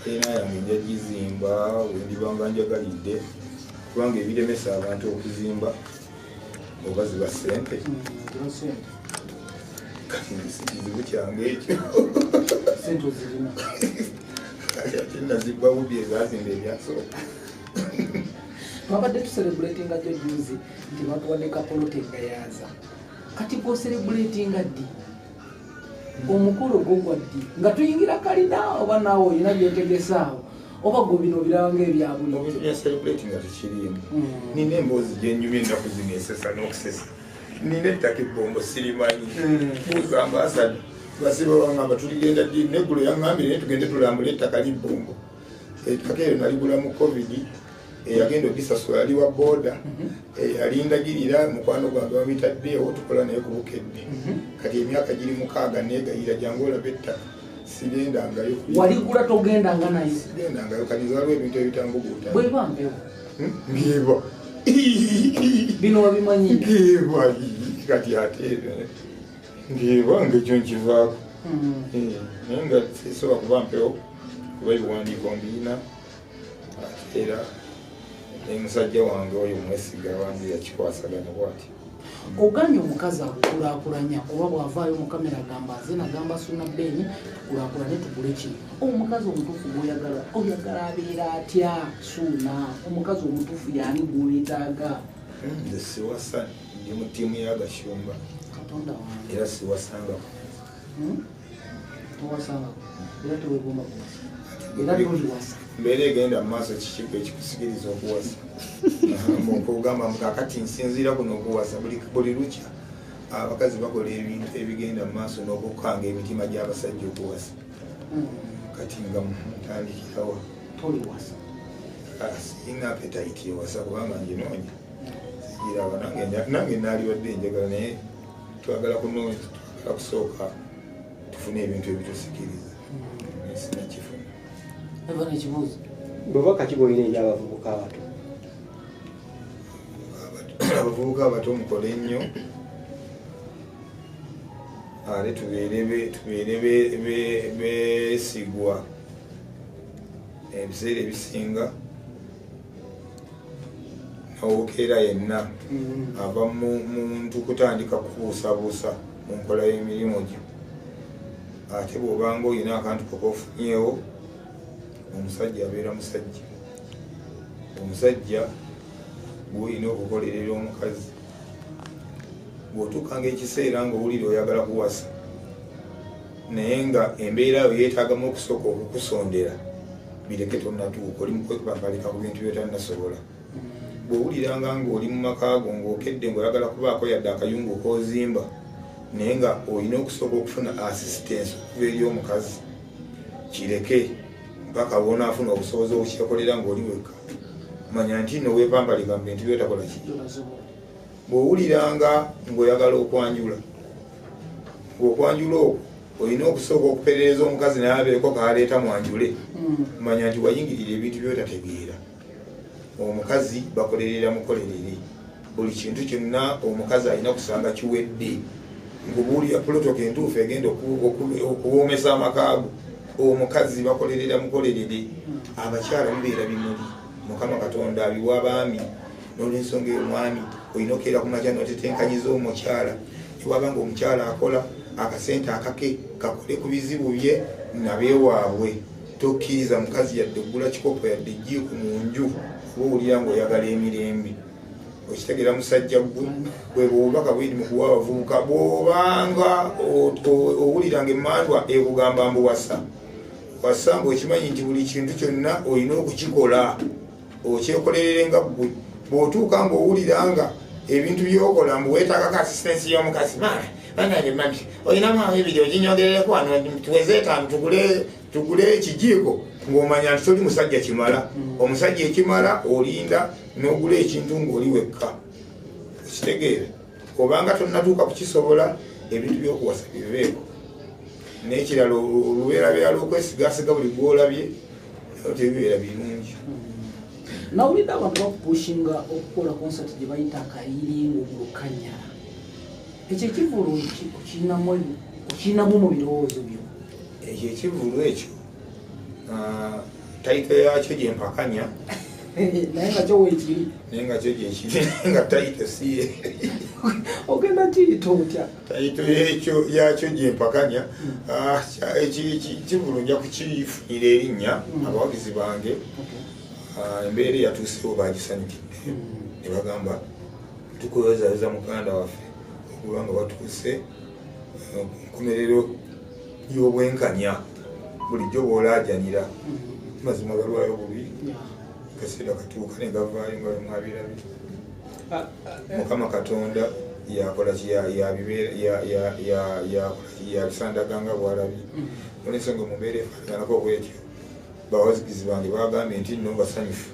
Kalina yange nja gizimba wendibanga njagalidde, kubanga ebiremesa abantu okuzimba oba ziba ssente. Kati si kizibu kyange ekyo. Ssente ozirina? Kati ate nazibba bubi ezazimba ebyasooka. Twabadde tucelebratinga jjo juzi nti batuwadde kapolota egayaaza. Kati gwocelebratinga ddi? Omukolo gwo gwa ddi? Nga tuyingira kalina oba naawe olina byotegesaawo, oba gwe bino biraba nga ebya bulijjo? Bya celebrating nga tekiriimu. Nina emboozi gyenyumya ennaku zino esesa n'okusesa. Nina ettaka ebbombo sirimanyi. Buuza ambasada basiba bangamba tuligenda ddi, neggulo yaŋŋambire naye tugende tulambule ettaka libbombo. Ettaka eryo naligula mu COVID, eyagenda ogisasula yali wa booda, yalindagirira mukwano gwange bamuyitaddeewo, tukola naye ku Bukedde. Kati emyaka giri 6 negayira jangu olaba ettaka, sigendangayo. Waligula togendanga nayo? Sigendangayo. Kati waliwo ebintu ebitambuguuta. Bweba mpewo? Ngeeba. Bino wabimanyi? Ngeeba. Kati ate ngeeba nga ekyo nkivaako. Naye nga sisobola kuba mpewo kuba ebiwandiiko mbiina, ate era ne musajja wange oyo mwesiga wange yakikwasaganya bwati. Oganye omukazi akukulaakulanya, oba bw'avaayo mu kamera agamba nze nagamba Suna Beni tukulaakulane tugule kino. Omukazi omutuufu gwoyagala, oyagala abeera atya, Suuna? Omukazi omutuufu yaani gw'oyetaaga? Nze siwasa, ndi mu ttiimu y'agashumba. Katonda wange! Era siwasangako. Towasangako era tewegomba kuwasa era toliwasa? Mbeera egenda mu maaso, kikigo ekikusikiriza okuwasa okugamba kakati nsinziira kuno okuwasa. Buli lukya abakazi bakola ebintu ebigenda mu maaso n'okukanga emitima gy'abasajja okuwasa. Kati nga ntandikirawa? Toliwasa? Sirina appetite ewasa kubanga nginoonya sigiraba. Nange naalibadde njagala, naye twagala kunoonya, twagala kusooka tufune ebintu ebitusikiriza, naye sinakifuna. Eva nekibuuzo. Bwebaka ki bwolina eri abavubuka abato? Abavubuka abato, mukole nnyo ate tubeere beesigwa. Ebiseera ebisinga nawokeera yenna ava mu muntu kutandika kubuusabuusa mu nkola y'emirimu gyo. Ate bw'obanga olina akantu kokofunyeewo, omusajja abeera musajja. Omusajja gwolina okukolerera omukazi, bw'otuukanga ekiseera ng'owulira oyagala kuwasa naye nga embeera yo yeetaagamu okusooka okukusondera, bireke tonnatuuka. Oli mukwepapalika ku bintu byotannasobola. Bw'owuliranga ng'oli mu maka go ng'okedde ng'oyagala kubaako yadde akayungu k'ozimba, naye nga olina okusooka okufuna assistance okuva eri omukazi, kireke mpaka bwonaafuna obusobozi obukyekolera ng'oli wekka. Manya nti nno weepampalika mu bintu byotakola ki. Bw'owuliranga ng'oyagala okwanjula, ng'okwanjula okwo olina okusooka okuperereza omukazi naye abeereko kaleeta mwanjule, manya nti wayingirira ebintu byotategeera. Omukazi bakolerera mukolerere buli kintu kyonna. Omukazi alina kusanga kiwedde. Nkubuulira protocol entuufu egenda okuwoomesa amakaago. Omukazi bakolerera mukolerere. Abakyala mubeera bimuli, Mukama Katonda abiwa abaami. N'olwensonga eyo, mwami olina okeera ku makya notetenkanyiza omukyala. Ewaba nga omukyala akola akasente akake, kakole ku bizibu bye nabeewaabwe. Tokkiriza mukazi yadde ogula kikopo yadde ejjiiko mu nju oba owulira ngaoyagala emirembe. Okitegeera, musajja gwe? Bwe bwobubaka bwedi mukuwa abavubuka. Bwobanga owulira nga emandwa ekugamba mbu wasa, wasa ngaokimanyi nti buli kintu kyonna olina okukikola okyekolerere nga ggwe. Bw'otuuka ng'owulira nga ebintu byokola mbu weetaagako assistance y'omukazi, maama banange mami olinamu awo ebiri oginyongerereko wano tuweze etaano tugule ekijiiko, ng'omanya nti toli musajja kimala. Omusajja ekimala olinda n'ogula ekintu ng'oli wekka. Okitegeera? Obanga tonnatuuka kukisobola, ebintu by'okuwasa biveeko. N'ekirala, olubeerabeera lw'okwesigasiga buli gwolabye tebibeera birungi. Nawulidde abantu bakupushinga okukola concert gye bayita Akayiringo mu Lukanyala. Ekyo ekivulu okirinamu mu birowoozo byo? Ekyo ekivulu ekyo, Title yakyo gyempakanya naye nga kyo weekiri, naye nga kyo gyekiri, nga title si Ogenda kiyita otya? Title yakyo gyempakanya. Kivulu nja kukifunira erinnya. Abawagizi bange embeera eyatuusewo bagisanyukidde ne bagamba tukuyozayoza muganda waffe okuba nga watuuse ku nkomerero y'obwenkanya bulijjo bw'olaajanira. Mazima galwayo bubi, kaseera katuuka ne gavaayo nga bwemwabirabye. Mukama Katonda yakola yabisandaga nga bwalabye. Olw'ensonga mu mbeera efaanaganako bwetyo, bawagizi bange bagambye nti nno basanyufu,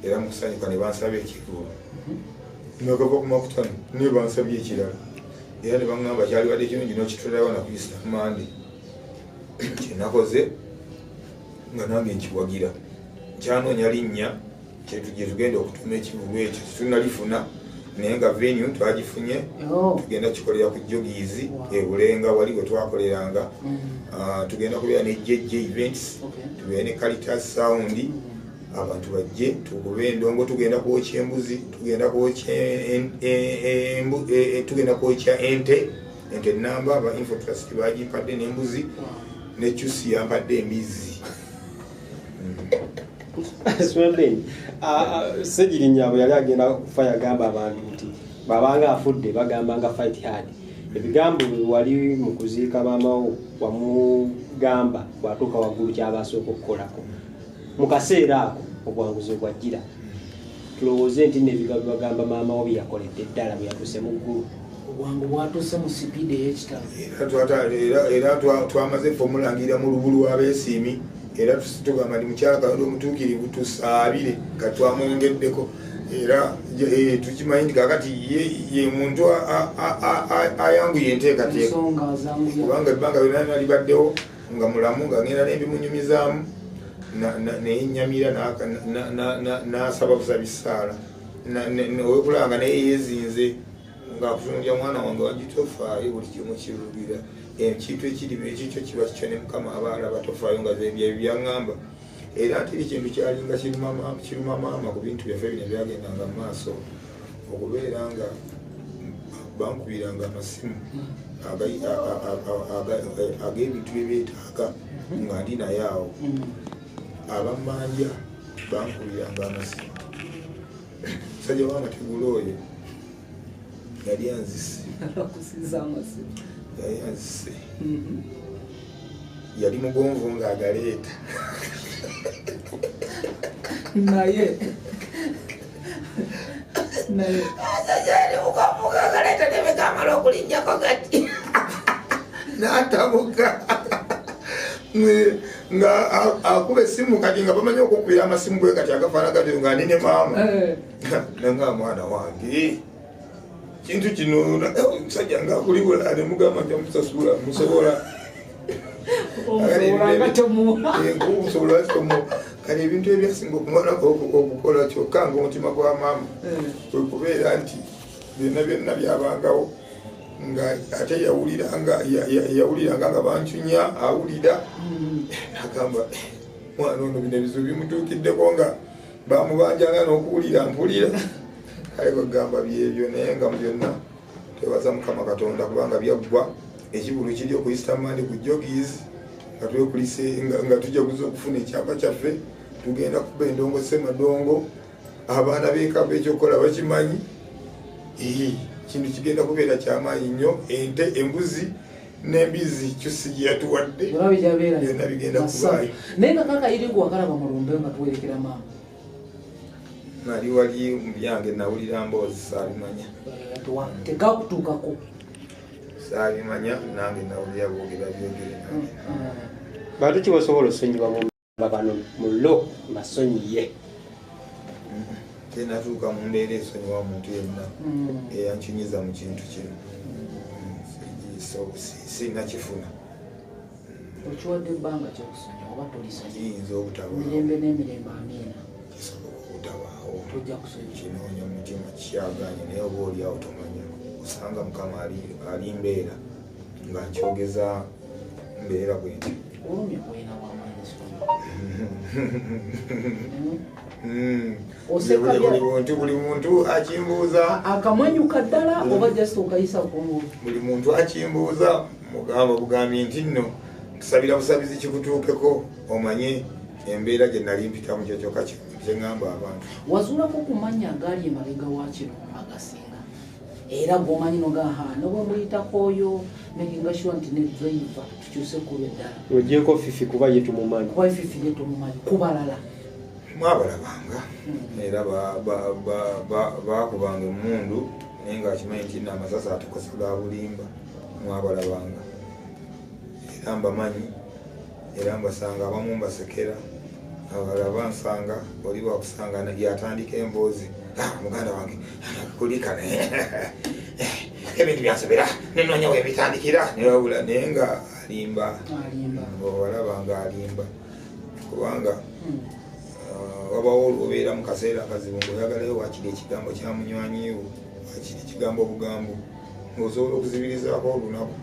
era mu kusanyuka ne bansaba ekivvulu nakava ku makutano ne bansabye ekirala, era ne baŋŋamba kyalibadde kirungi n'okitolerawo na ku Easter Monday. Kyenakoze nga nange nkiwagira, nkyanoonya linnya gye tugenda okutuuma ekivvulu ekyo, tetunnalifuna, naye nga venue twagifunye. Tugenda kikolera ku Jogies e Bulenga, wali bwe twakoleranga. Tugenda kubeera ne JJ Events, tubeere ne Caritas Sound, abantu bajje tukube endongo. Tugenda kwokya embuzi, tugenda kwokya tugenda kwokya ente, ente namba aba Infotrust bagimpadde n'embuzi, ne Chusi yampadde embizi. Sweden, Ssegirinya bwe yali agenda kufa yagamba abantu nti bw'abanga afudde bagambanga fight hard. Ebigambo bwe wali mu kuziika maama wo wamugamba bw'atuuka waggulu ky'aba asooka okukolako. Mu kaseera ako obwanguzi bwajjira, tulowooze nti nno ebigambo bagamba maama wo bye yakoledde ddala bwe yatuuse mu ggulu. Obwangu bwatuuse mu sipiidi ey'ekitalo. Era twamaze ffe omulangira mu lubu lw'abeesiimi, era tugamba nti mukyala Katonda omutuukirivu tusaabire nga twamwongeddeko, era tukimanyi nti kakati ye muntu ayanguye enteekateeka, kubanga ebbanga lyonna libaddewo nga mulamu nga ngenda n'ebimunyumizaamu neyennyamira n'asaba busabisaala owekulaba nga naye yeezinze ng'akutunulya mwana wange wagitofaayo, buli kimu kirubira ekintu ekirimu ekikyo kiba kikyo ne Mukama aba alaba, tofaayo nga byaŋŋamba. Era ate ekintu kyalinga kiruma maama ku bintu byaffe bino ebyagendanga mu maaso, okubeera nga bankubiranga amasimu ag'ebintu bye beetaaga nga ndi naye awo, abammanja bankubiranga amasimu. Musajja w'amategula oyo yali anzise, yali anzise, yali mugonvu ng'agaleeta. Naye agaleeta nebegamala okulinnyako gati n'atabuka nga akuba essimu. Kati nga bamanyi okukubira amasimu bwe kati agafaana gatyo nga ndi ne maama, nanga mwana wange kintu kino omusajja nga akulibula nemugamba nti amusasula musobola kale ebintu ebyasinga okumalako okukola kyokka nga omutima gwa maama kwe kubeera nti byonna byonna byabangawo nga ate yawuliranga nga bancunya awulira nagamba mwana ono bino ebizibu bimutuukiddeko nga bamubanjanga n'okuwulira mpulira. Kale kwegamba byebyo, naye nga mu byonna twebaza Mukama Katonda kubanga byaggwa. Ekivulu kiri oku Easter Monday ku Jogies nga twekulise nga tujaguza okufuna ekyapa kyaffe. Tugenda kuba endongo Ssemadongo, abaana b'ekapa ekyokukola bakimanyi. Kintu kigenda kubeera kyamaanyi nnyo, ente, embuzi n'embizi Kyusi gye yatuwadde byonna bigenda kubaayo. Naye nga kakayiringu wakalaba mu lumbe nga tuwerekera maama. Nali wali mu byange, nawulira mboozi, saabimanya. Tekakutuukako. Saabimanya nange, nawulira boogera byogere nange. Bantu ki bosobola osonyiwa mu bano mulo mbasonyiye? Tenatuuka mu mbeera esonyiwa muntu yenna eyankinyiza mu kintu kino, sinakifuna. Okiwadde ebbanga kyokusonyiwa oba tolisonyiwa? Kiyinza obutabaawo. Mirembe n'emirembe, amiina. Kisoboka obutabaawo. Tojja kusonyiwa. Kinoonya mu mutima kyaganye, naye oba oliawo tomanya, osanga Mukama ali mbeera nga nkyogeza mbeera bwenti. Olumya kwena wamaanyi. Oseka Buli muntu akimbuuza. Akamwenyuka ddala oba just okayisa ku? Buli muntu akimbuuza mugamba bugambye nti nno tusabira busabizi kikutuukeko omanye embeera gye nali mpitamu. Kyokka kyeŋŋamba abantu. Wazuulako ku mannya agaali emabega wa kino agasinga, era gwomanyi nogaha nobwemuyitako oyo, making sure nti ne driver tukyuse kuba eddala? Ogyeko Fifi kuba ye tumumanyi. Kuba Fifi ye tumumanyi, kubalala? Mwabalabanga era bakubanga emundu naye ngaakimanyi nti nno amasasi atukosa ga bulimba. Mwabalabanga era mbamanyi era mbasanga, abamu mbasekera, abalala bansanga. Oli bwakusanga yatandika emboozi, "Ah, muganda wange kulika naye ebintu byansobera nenoonya webitandikira," newabula naye nga alimba. Alimba. Olaba nga alimba kubanga wabawo olwobeera mu kaseera akazibu ngaoyagalayo wakiri ekigambo kya munywanyiwo, wakiri ekigambo obugambo ng'osobola okuzibirizaako olunaku,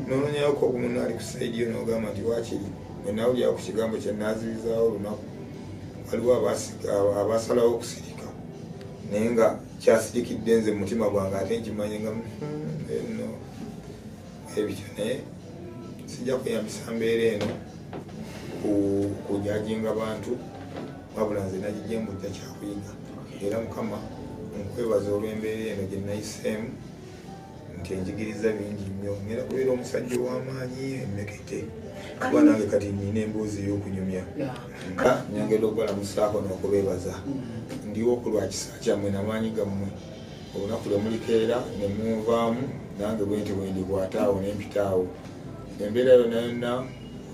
nonoonyayoko ogumuntu ali ku side yo nogamba nti wakiri bwenawulira ku kigambo kye nazibizaawo olunaku. Waliwo abasalawo okusirika naye nga kyasirikidde nze mu mutima gwange ate nkimanye nga eno ebityo, naye sijja kweyambisa mbeera eno kujajinga bantu, wabula nze nagijja embujja kyakuyiga. Era Mukama nkwebaza olw'embeera eno gye nayiseemu nti enjigiriza bingi nnyo. Ngenda kubeera omusajja ow'amaanyi emmekete kuba nange kati nina emboozi ey'okunyumya. Nyongedde okubalamusaako n'okubeebaza. Ndiwo ku lwa kisa kyammwe namaanyi gammwe. Olunaku lwe mulikeera ne munvaamu nange bwe nti bwendikwata awo nempita awo, embeera yonna yonna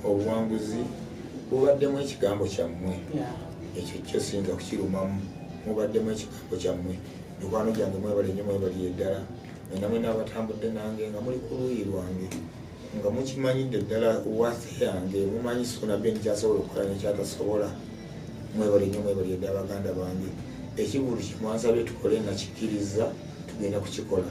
obuwanguzi bubaddemu ekigambo kyammwe. Ekyo kyo siyinza kukirumamu, mubaddemu ekigambo kyammwe. Mikwano gyange, mwebale nnyo, mwebalire ddala mwena mwena abatambudde nange nga muli ku luuyi lwange, nga mukimanyidde ddala worth yange, mumanyi Suuna Ben kyasobola okukola nekyatasobola. Mwebale nnyo, mwebalire ddala baganda bange. Ekivulu kyemwansabye tukole nakikkiriza, tugenda kukikola.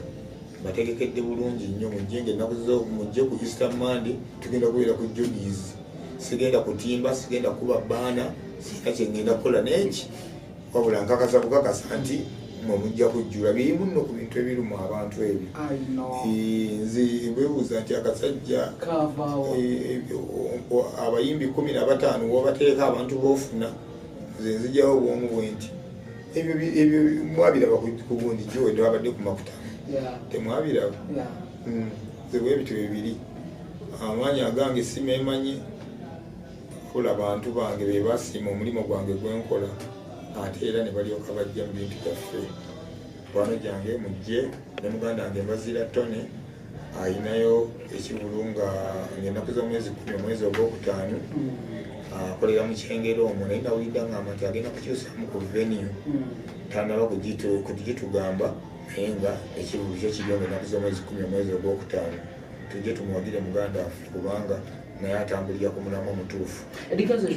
Bategekedde bulungi nnyo. Mujje nga ennaku zo, mujje ku Easter Monday, tugenda kubeera ku Jogis. Sigenda kutimba, sigenda kuba baana, sirina kyengenda kukola neki, wabula nkakasa bukakasa nti mwe mujja kujjula. Birimu nno ku bintu ebiruma abantu ebyo. I know. Nze bwebuuza nti akasajja Kavaawo. Abayimbi 15 wobateeka abantu boofuna, nze nzijawo bwomu bwe nti ebyo mwabiraba ku gundi giwedde wabadde ku makutano. Temwabiraba? Yeah. Nze bwe bityo bibiri, amaanyi agange simeemanyi, kola bantu bange be basiima omulimu gwange gwenkola, ate era ne balyoka bajja mu bintu byaffe. Mikwano gyange mujje, ne muganda wange Mbaziira Tone ayinayo ekivulu nga ennaku z'omwezi 10 omwezi ogwokutaano. Akolera mu Kyengera omwo, naye nawulidde ngamba nti agenda kukyusamu ku venue. Tanaba kugitugamba, naye nga ekivulu kyo kiriyo nga ennaku z'omwezi 10 omwezi ogwokutaano. Tujje tumuwagire muganda waffe kubanga naye atambulira ku mulamu omutuufu. Edikazo.